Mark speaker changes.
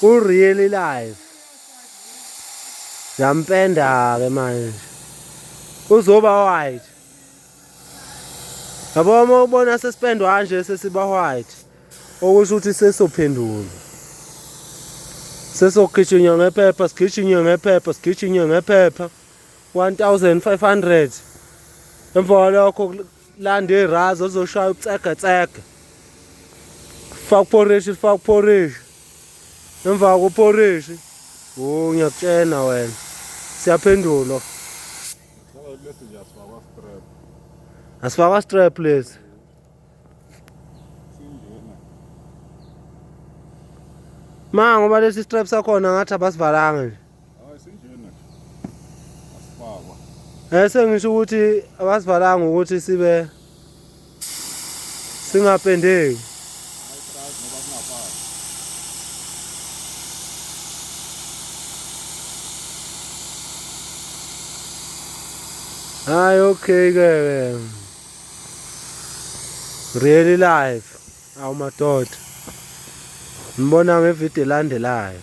Speaker 1: U-really live. Yampenda-ke manje. Uzoba white. Yabo uma ubona sesipendwa kanje sesiba white. Okusho ukuthi sesophendula. Sesogijinye ngephepha, sigijinye ngephepha, sigijinye ngephepha. 1500. Emva kwalokho landa irazo lizoshaya ubutsegetsege. Faka uphorishi, faka uphorishi. Emva kophorishi. Oh ngiyakutshena wena. Siyaphendula.
Speaker 2: Lesi nje asifakwa strap.
Speaker 1: Asifakwa strap lesi.
Speaker 2: Sinjena.
Speaker 1: Ma ngoba lesi strap sakhona ngathi abasivalanga nje.
Speaker 2: Hayi sinjena nje. Asifakwa.
Speaker 1: Eh sengisho ukuthi abasivalanga ukuthi sibe singapendeki.
Speaker 2: Hayi strap ngoba singafaki.
Speaker 1: Hayi okay ke. Really life. Awu madoda. Ngibona ngevideo elandelayo.